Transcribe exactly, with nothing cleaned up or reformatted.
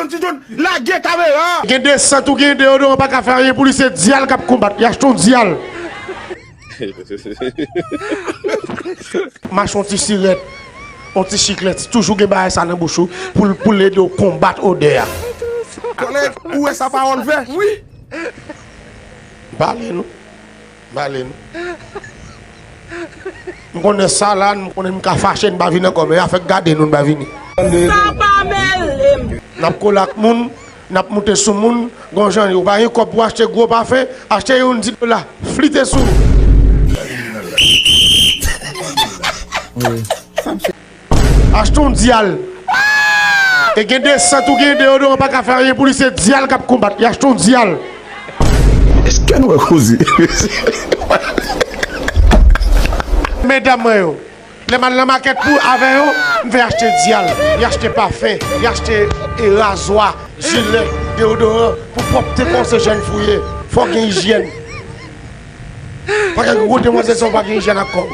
Yon ti tonton, lage kamera. Gen desant ou gen deyodoran pa ka fè anyen pou li, se dyal k ap konbat. Li achte yon dyal. Mache yon ti sirèt, yon ti chiklèt, toujou gen bagay sa nan bouch ou pou l, pou l ede w konbat odè a. Kòlèg, ou wè sa pawòl fè? Wi. M pale nou. M pale nou. M konnen sa la, m konnen m ka fache, n pa vin ankò, men afè k gade nou, n pa vini. Sa pa mele m. N ap kole ak moun, n ap moute sou moun, gon jan yo pa gen kòb pou achte gwo pafen, achte youn di dola, flite sou. Achte yon dyal. E gen desant ou gen deyodoran pa ka fè anyen pou li, se dyal k ap konbat. Li achte yon dyal. Èske nou wè koze? Medam mwen yo, lè m al nan makèt pou avè yo, m fè achte dyal, li achte pafen, li achte, e, razwa, jilè, deyodoran, pou pwòpte, kon se jèn fi w ye, fò w gen ijyèn. Pa gen gwo demwazèl san w pa gen ijyèn ak kò w.